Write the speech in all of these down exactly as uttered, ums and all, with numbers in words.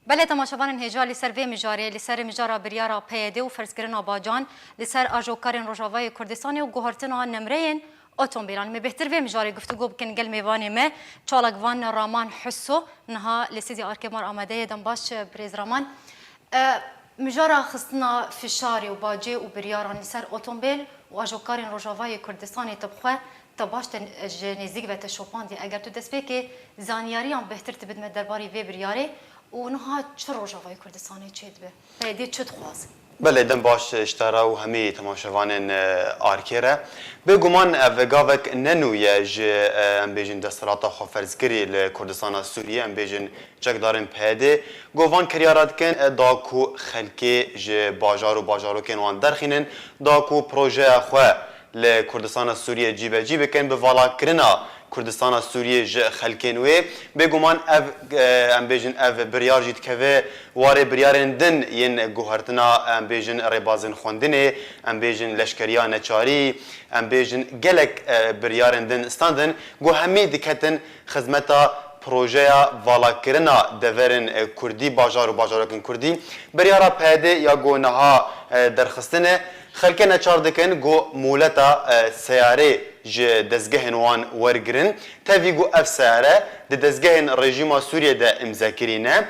Belê temaşevanên hêja, li ser vê mijarê, li ser mijara biryara P Y D û ferzkirina bacan li ser ajokarên Rojavayê Kurdistanê û guhertina nemreyên otomobîlan, me bêhtir vê mijarê guftûgo bikin gel mêvanê me, çalakvan Raman Huso, niha li stûdyoya Arkê me amade ye. Dem baş, birêz Raman. E, mijara xistina fişarê û bacê û biryaran li ser otomobîl û ajokarên Rojavayê Kurdistanê, tu bi xwe te baş te ji nêzîk ve te şopandî. Eger tu destpêkê zanyariyan bêhtir tu bidî me derbarê vê biryarê û niha çi Rojavayê Kurdistanê çêdibe? P Y D çi dixwaze? Belê, dem baş ji te re û hemî temaşevanên, e, Arkê re. Bêguman ev gavek ne nû ye ji, e, em bêjin desthilata xweferzkirî li Kurdistana Sûriyê, em bêjin çekdarên P Y D, ku van kiryara dikin, e, da ku xelkê ji bajar û bajarokên wan derxînin, da ku projeya xwe li Kurdistana Sûriyê cîbecî bikin, bi valakirina Kurdistana Sûriyê ji xelkên wê. Bêguman ev, e, em bêjin, ev biryar jî dikeve warê biryarên din yên guhertina, em bêjin, rêbazên xwendinê, em bêjin, leşkeriya neçarî, em bêjin, gelek, e, biryarên din standin, ku hemî diketin xizmeta projeya valakirina deverên, e, kurdî, bajar û bajarokên kurdî. Biryara P Y D ya ku niha, e, derxistine, xelkê neçar dikin ku moleta, e, seyarê ji dezgehên wan wergirin. Tevî ku ev seyare di dezgehên rejîma Sûriyê de îmzekirî ne.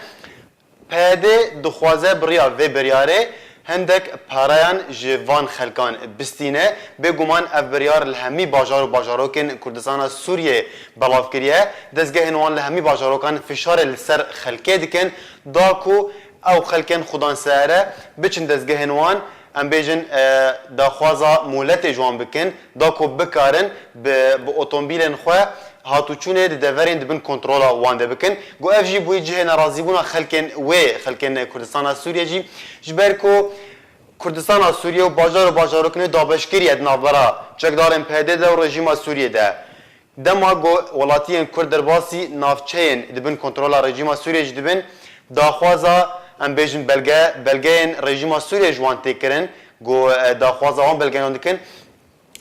P Y D dixwaze bi riya vê biryarê hindek pereyan ji van xelkan bistîne. Bêguman ev biryar li hemî bajar û bajarokên Kurdistana Sûriyê belav kiriye. Dezgehên wan li hemî bajarokan fişarê li ser xelkê dikin, da ku ew xelkên xudan seyare biçin dezgehên wan, em bêjin, e, daxwaza moletê ji wan bikin, da ku bikarin bi, bi otomobîlên xwe hatûçûnê di deverên di bin kontrola wan de bikin. Ku ev jî bûyî cihê nerazîbûna xelkên wê, xelkên Kurdistana Sûriyê jî, ji ber ku Kurdistana Sûriyê û bajar û bajarokên wê dabeşkirî ye di navbera çekdarên P Y D de û rejîma Sûriyê de. Dema ku welatiyên Kurd derbasî navçeyên di bin kontrola rejîma Sûriyê jî dibin, daxwaza, em bêjin, belge, belgeyên rejîma Sûriyê ji wan tê kirin, ku, e, daxwaza wan belgeyan dikin.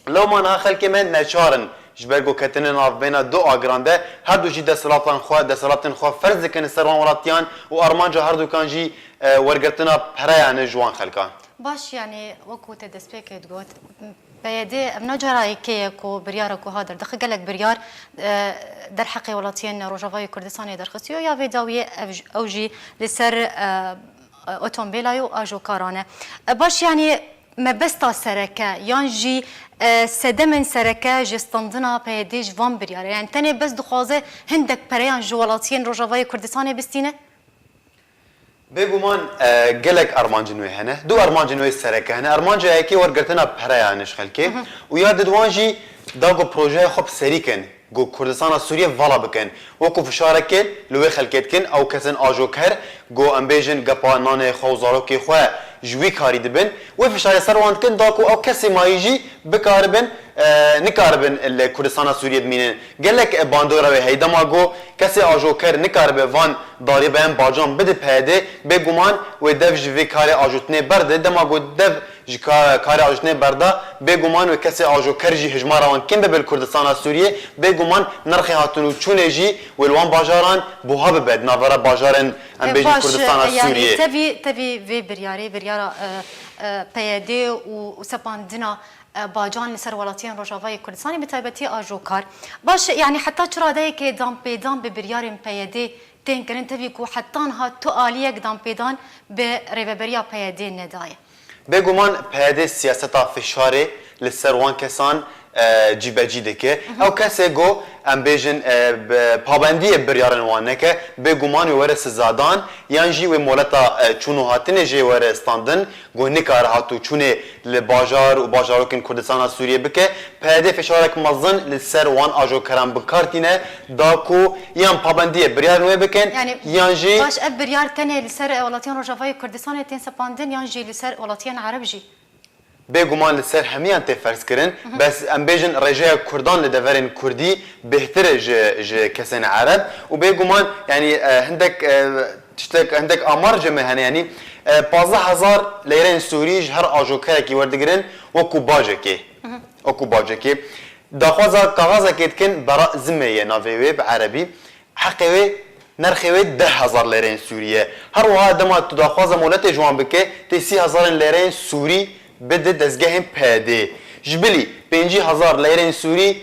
Lewma niha xelkê me neçar in, ji ber ku ketine navbeyna du agiran de, her du jî desthilatan xwe, desthilatên xwe ferz dikin li ser wan welatiyan û armanca herdukan jî, e, wergirtina pereyan e ji wan xelkan. Baş, yanî wekû te destpêkê digot, P Y D ev ne cara yekê ye ku biryara ku ha derdixe, gelek biryar, e, derheqê welatiyên Rojavayê Kurdistanê derxistiyo, ya vê dawiyê ev j-, ew jî li ser, e, e, otomobîla ye û ajokaran e. E, baş, yanî mebesta sereke yan jî, e, sedemên sereke ji standina P Y D ji van biryar e. Yanî tenê bes dixwaze hindek pereyan ji welatiyên Rojavayê Kurdistanê bistîne? Bêguman, e, gelek armancên wê hene. Du armancên wê sereke hene. Armanca yekê wergirtina pereyan e ji xelkê. Hı hı. Û ya di wan jî da ku projeya xwe bi serî kin, ku Kurdistana Sûriyê vala bikin. Wekû fişarekê li wê xelkê dikin, ew kesên ajoker, ku em bêjin gepa nanê xwe û zarokê xwe ji wî karî dibin. Wê fişarê ser wan dikin, da ku ew kesê mayî jî bikaribin, e, nikaribin li Kurdistana Sûriyê bimînin. Gelek, e, bandora wê heye. Dema ku kesê ajoker nikaribe van darîbeyan bacan bide P Y D, bêguman wê dev ji vê karê ajotinê berde. Dema ku dev ji ka-, karê ajotinê berda, bêguman wê kesê ajoker jî hijmara wan kêm bibe li Kurdistana Sûriyê, bêguman nirxê hatin û çûnê jî wê li wan bajaran buha bibe, di navbera bajarên, em bêjin, Kurdistana Sûriyê. E, baş, e, yanî tevî, tevî vê biryarê, biryara, e, e, P Y D û, û sepandina e, bacan li ser welatiyên Rojavayê Kurdistanê, bi taybetî ajokar. Baş, yanî heta çi radeyekê danpêdan bi biryarên P Y D tên kirin, tevî ku heta niha tu aliyek danpêdan bi rêveberiya P Y D nedaye? Bêguman P Y D siyaseta fişarê li ser wan kesan, e, cîbecî dike. Hı hı. Ew kesê ku em bêjin, e, bi pabendiyê biryarên wan neke, bêguman wê were sizadan, yan jî wê moleta, e, çûn û hatinê jê were standin. Ku nikare hatûçûnê li bajar û bajarokên Kurdistana Sûriyê bike, P Y D fişarek mezin li ser wan ajokeran bi kar tîne, da ku yan pabendiyê biryarên wê bikin, yanî, yan jî baş, ev biryar tenê li ser welatiyên Rojavayê Kurdistanê tên sepandin, yan jî li ser welatiyên Ereb jî? Bêguman li ser hemiyan tê ferzkirin, hı hı, bes em bêjin rêjeya Kurdan li deverên Kurdî bêhtir e ji, ji kesên Ereb û bêguman, yanî, e, hindek, e, Tiştek, hindek amar ji me hene, yanî, e, pazdeh hezar leyrên Sûrî ji her ajokerekî werdigirin wekû bacekê. Mhm. Wekû bacekê. Daxwaza kaxezekê dikin, bera zimê ye navê wê bi erebî. Heqê wê Nirxê wê deh hezar lêreyên Sûrî ye. Her wiha dema tu daxwaza moletê ji wan bike, tê sî hezarên lêreyên Sûrî bide dezgehên P Y D'ê. Ji bilî pêncî hezar lêreyên Sûrî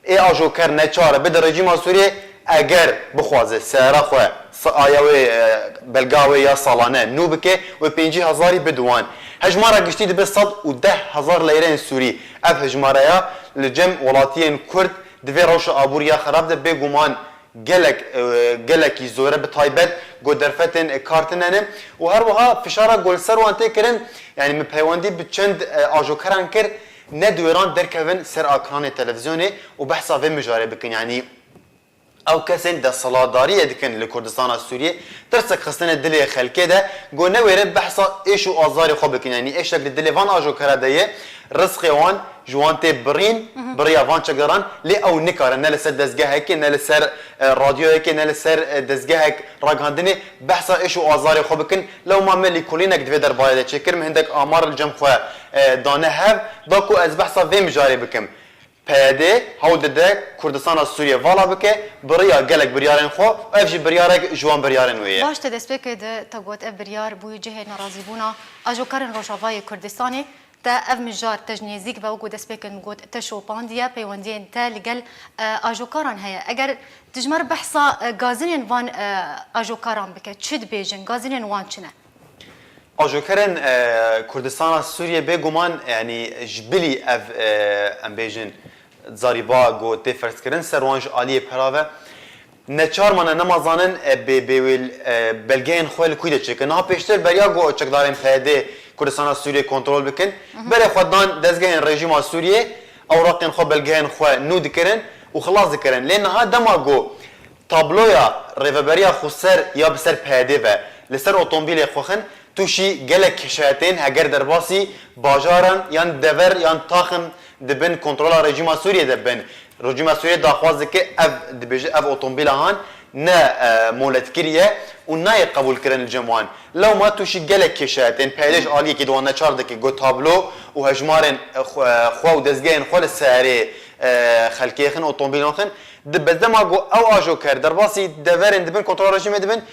ê ajoker neçar e bide rejîma Sûriyê, eger bixwaze seyara xwe, sa-, aya wê, e, belga wê ya salane nû bike, wê pêncî hezarî bide wan. Hejmara giştî dibe sed û deh hezar leyreyên Sûrî. Ev hejmareya li cem welatiyên Kurd di vê rewşa aborî ya xerab de bêguman gelek, e, gelekî zor e, bi taybet ku derfetên, e, kar tune ne. Û her wiha fişara ku li ser wan tê kirin, yanî min peywendî bi çend, e, ajokeran kir, ne di wêran derkevin ser ekranê televîzyonê û behsa vê mijarê bikin. Yanî ew kesên desthilatdariyê dikin li Kurdistana Sûriyê, tirsek xistine dilê xelkê de, ku newêrin behsa êş û azarê xwe bikin. Yanî êşek li dilê van ajokera de ye, rizqê wan ji wan tê birîn, biriya van çekdaran, lê ew nikarin ne li ser dezgehekê, ne li ser, e, radyoyekê, ne li ser, e, dezgehek ragihandinê behsa êş û azarê xwe bikin. Lewma me lîkolînek di vê derbarê de çêkir, min hindek amar li cem xwe, e, dane hev, da ku ez behsa vê mijarê bikim. P Y D hewl dide Kurdistana Sûriye vala bike, bi riya gelek biryarên xwe, ev jî biryarek ji wan biryarên wê ye. Baş, te destpêkê de te got ev biryar bûye cihê nerazîbûna ajokarên Rojavayê Kurdistanê. Te ev mijar te ji nêzîk ve, wekî destpêkê min got, te şopandiye, peywendiyên te li gel, e, ajokaran heye. Eger tu ji me re behsa, e, gazinên van, e, ajokaran bike, çi dibêjin, gazinên wan çi ne? Ajokerên, e, Kurdistana Sûriyê bêguman, yanî ji bilî ev, e, em bêjin, zarîba ku tê ferzkirin ser wan ji aliyê pera ve, neçar mane nema zanin, e, bê, bê wê, e, belgeyên xwe li kû de çêkin. Niha pêştir beriya ku çekdarên P Y D Kurdistana Sûriyê kontrol bikin, berê xwe dan dezgehên rejîma Sûriyê, ewraqên xwe, belgeyên xwe nû dikirin û xilas dikirin. Lê niha dema ku tabloya rêveberiya xweser ya bi ser P Y D ve li ser otomobîlê xwe xin, tûşî gelek keşayetên heger derbasî bajaran yan dever yan taxin di bin kontrola rejîma Sûriyê de bin. Rejîma Sûriyê daxwaz dike, ev dibêje, ev otomobîla han ne, e, moletkirî ye û nayê qebûlkirin li cem wan. Lewma tûşî gelek keşayetên P Y D ji aliyekî di wan neçar dike, ku tablo û hejmarên, e, xwe, e, xwe û dezgehên xwe li serê, e, xelkê xin, otomobîlan xin. Di bezdema ku ew ajoker derbasî deverên dibin kontrola rejîmê dibin,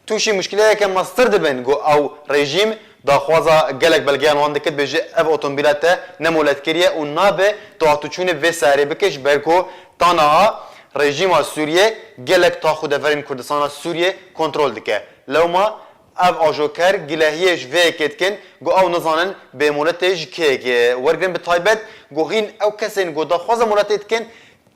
tûşî muşkileyeke mestir dibin ku ew rejîm daxwaza gelek belgeyan wan dike, dibêje ev otomobîla te ne moletkirî ye û nabe tu hatûçûnê vê serê bike, ji ber ku ta niha rejîma Sûriyê gelek tax û deverên Kurdistana Sûriyê kontrol dike. Lewma ev ajoker gilehiyê ji vê yekê dikin ku ew nizanin bê moletê ji kê yekê wergirin, bi taybet ku hîn ew kesên ku daxwaza moletê dikin,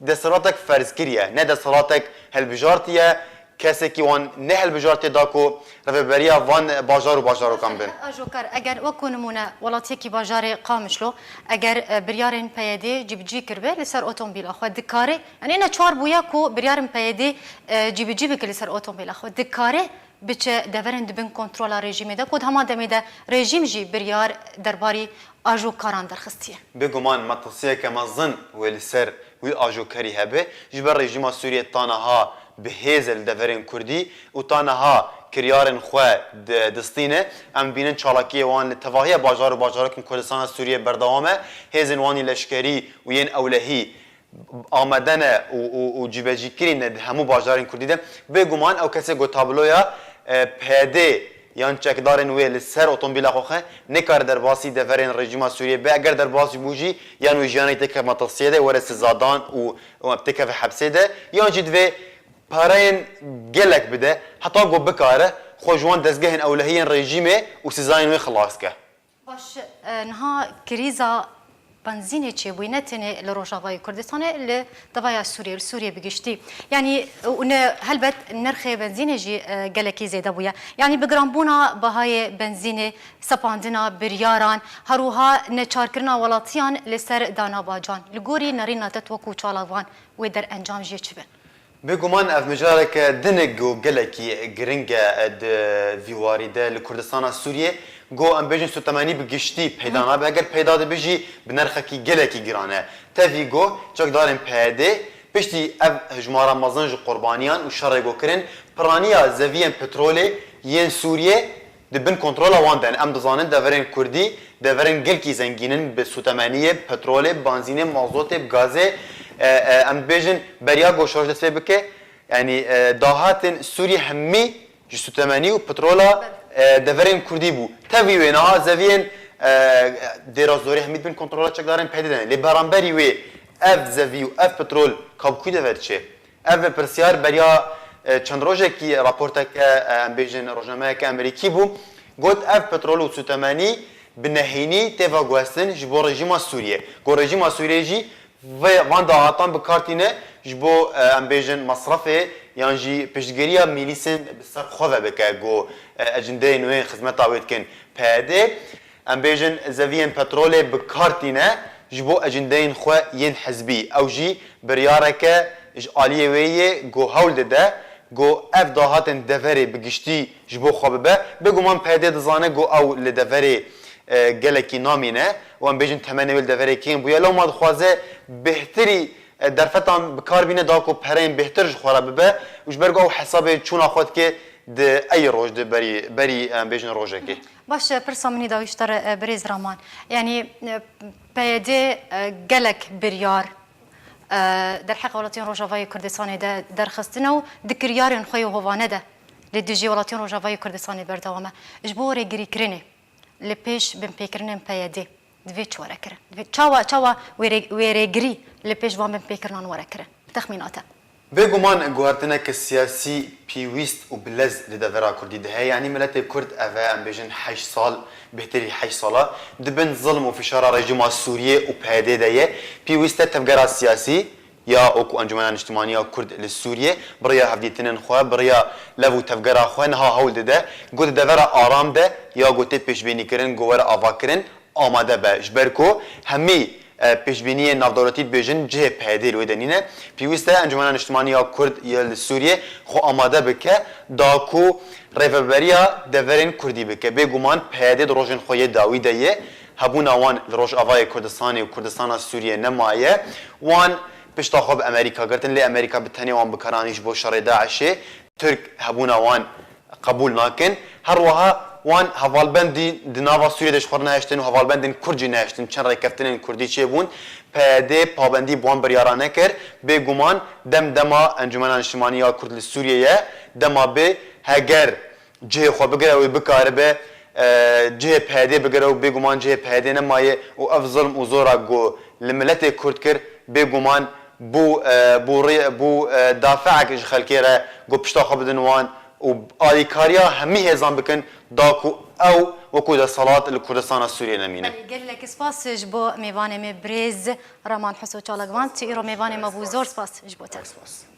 desthilatek ferzkirî ye, ne desthilatek hilbijartî ye, kesekî wan nehilbijartê da ku rêveberiya van bajar û bajarokan bin. Ajoker, eger wekû nimûne welatiyekî bajarê Qamişlo, eger, e, biryarên P Y D cîbicî kiribe li ser otomobîla xwe, dikare, yanî neçar bûye ku biryarên P Y D, e, cîbicî bike li ser otomobîla xwe, dikare biçe deverên dibin kontrola rejîmê de, ku di heman demê de rejîm jî biryar derbarî ajokaran derxistiye. Bêguman metirsiyeke mezin wê li ser wî ajokerî hebe, ji ber rejîma Sûriyê ta niha bi hêz e li deverên Kurdî û ta niha kiryarên xwe di-, distîne. Em dibînin çalakiyê wan li tevahiya bajar û bajarokên Kurdistana Sûriyê berdewam e. Hêzên wan yê leşkerî û yên ewlehî amade ne û, û, û cîbecîkirî ne di hemû bajarên Kurdî de. Bêguman ew kesê ku tabloya, e, P Y D yan çekdarên wê li ser otomobîla xwe xe, nikare derbasî deverên rejîma Sûriyê be. Eger derbasî bû jî, yan wê jiyanê têkeve metirsiyê de, were sizadan û, û têkeve hepsê de, yan jî divê pareyên gelek bide, heta ku bikare xwe ji wan dezgehên ewlehiyên rejîmê û sizayên wê xilas ke. Baş, e, niha krîza benzînê çêbûyî ne tenê li Rojavayê Kurdistanê, li devaya Sûriyê, li Sûriyê bi giştî. Yanî, û ne, helbet nirxê benzînê jî, e, gelekî zêde bûye. Yanî bi giranbûna bihayê benzînê, sepandina biryaran, her wiha neçarkirina welatiyan li ser dana bacan. Li gorî nerîna te wekû çalakvan wê derencam jê çi bin? Bêguman ev mijareke din e ku gelekî giring e di vî warî de li Kurdistana Sûriyê, ku em bêjin sûtemenî bi giştî peyda nabe, eger peyda dibe jî bi nirxekî gelekî giran e. Tevî ku çekdarên P Y D piştî ev hejmara mezin ji qurbaniyan û şerê ku kirin, piraniya zeviyên petrolê yên Sûriyê di bin kontrola wan de ne. Em dizanin deverên Kurdî deverên gelkî zengîn in bi sûtemeniyê, petrolê, benzînê, mazotê, bi gazê. E, e, em dibêjin beriya ku şoreş dest pê bike, Yanî e, dahatên Sûriyê hemî ji sûtemenî û petrola e, deverên Kurdî bû. Tevî wê niha zeviyên e, dêra zorê hemî dibin kontrola çekdarên P Y D'ê de ne. Lê beramberî wê ev zevî û ev petrol ka bi kû dever çê? Ev pirsyar beriya e, çend rojekî raporteke e, em bêjin rojnameyeke Amerîkî bû. Got ev petrol û sûtemenî bi nehênî tê veguhestin ji bo rejîma Sûriyê. Got rejîma Sûriyê jî vê van dahatan bi kar tîne ji bo e, em bêjin mesrefê yan jî piştgiriya mîlîsên bi ser xwe ve bike. Got e, ecindeyên wê xizmeta wê dikin P Y D. Em bêjin zeviyên petrolê bi kar tîne ji bo ecindeyên xwe yên hizbî. Ew jî biryareke ji aliyê wê yê ku hewl dide ku ev dahatên deverê bi giştî ji bo xwe bibe. Bêguman P Y D dizane ku ew li deverê e, gelekî namîne û em bêjin temenê wê li deverê kêm bûye. Lewma dixwaze bêhtirî e, derfetan bi kar bîne da ku pereyên bêhtir ji xwe re bibe û ji ber ku ew hesabê çûna xwe dike di ey roj de berî, berî em bêjin rojekê. Baş e, pirsa min î dawî ji te re e, birêz Raman. Yanî e, P Y D e, gelek biryar e, derheq welatiyên Rojavayê Kurdistanê de derxistine û di kiryarên xwe yê hovane de li dijî welatiyên Rojavayê Kurdistanê berdewam e. Ji bo rêgirîkirinê li pêş binpêkirinên P Y D divê çi were kirin? Divê çawa, çawa wêrê-, wêrêgirî li pêş van binpêkirinan were kirin? Texmîna te. Bêguman guhertineke siyasî pîwîst û bi lez li devera Kurdî de heye. Yanî miletê Kurd ev e, em bêjin heşt sal, bêhtirî heşt sala, di bin zilm û fişara rejîma Sûriyê û P Y D de ye. Pîwîst e tevgera siyasî ya wekû Encûmena Niştimanî ya Kurd li Sûriyê bi rêya hevdîtinên xwe, bi rêya lev û tevgera xwe niha hewl dide ku di devera aram de ya ku tê pêşbînîkirin ku were avakirin, amade be. Ji ber ku hemî e, pêşbîniyên navdewletî dibêjin cihê P Y D li wê de nîne. Pêwîst e Encûmena Niştimanî ya Kurd ya li Sûriyê xwe amade bike, da ku rêveberiya deverên Kurdî bike. Bêguman P Y D di rojên xwe yê dawî de yê. Hebûna wan li Rojavayê Kurdistanê û Kurdistana Sûriyê nemaye. Wan pişta xwe bi Amerîka girtin, lê Amerîka bi tenê wan bi kar anî ji bo şerê DAIŞê. Tirk hebûna wan qebûl nakin. Her wiha wan hevalbendî di nava Sûriyê de ji xwe re nehiştin û hevalbendên Kurd jî nehiştin. Çend rêkeftinên Kurdî çêbûn. P Y D pabendî bi wan biryara nekir. Bêguman dem dema Encûmena Niştimanî ya Kurd li Sûriyê ye. Dema bê heger cihê xwe bigire û bikaribe, e, cihê P Y D bigire û bêguman cihê P Y D nemaye û ev zilm û zora ku li miletê Kurd kir, bêguman bû, e, bû rê-, bû, e, dafeek ji xelkê re ku pişta xwe bidin wan û alîkariya hemî hêzan bikin, da ku ew wekû desthilat li Kurdistana Sûriyê nemîne. Belê, gelek spas ji bo mêvanê me birêz Raman Huso Çalakvan. Tu îro mêvanê me bû, zor spas ji bo te. Spas.